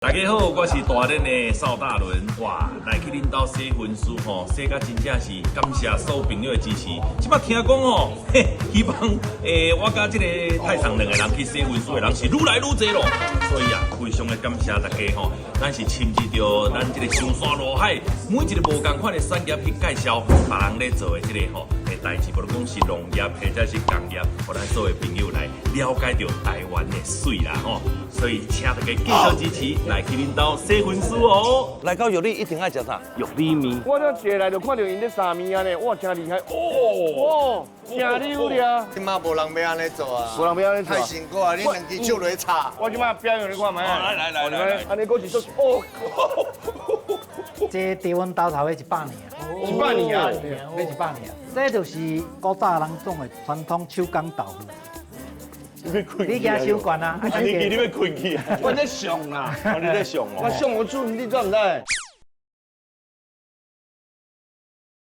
大家好，我是大連的邵大倫。哇，來去恁兜洗薰書吼，洗甲真正是感謝所有朋友的支持。這擺聽講哦，嘿，希望我佮這个太上兩个人去洗薰書的人是愈來愈濟咯。所以啊，非常的感謝大家吼，咱是親自著咱這个上山落海，每一个無仝款的產業去介紹別人咧做的這个吼的代誌，無論講是農業或者是工業，予咱所有朋友來了解著台灣的媠啦吼。所以請大家繼續支持，來去恁兜洗薰書哦。來到玉里一定愛食啥？玉里麵。我這坐來就看著𪜶咧殺麵按呢，哇，真厲害！哦，真溜了。這馬無人欲按呢做啊，無人欲按呢做。太辛苦啊！你兩隻手來插。我這馬表演你看覓。來來來來，按呢閣是做哦。這佇阮兜頭100年啊， 100年啊，欲100年啊。這就是古早人講的傳統手工豆腐。你驚傷懸啊？你記你欲困去啊？我咧上啦，你咧上哦。我上無準，你知毋知？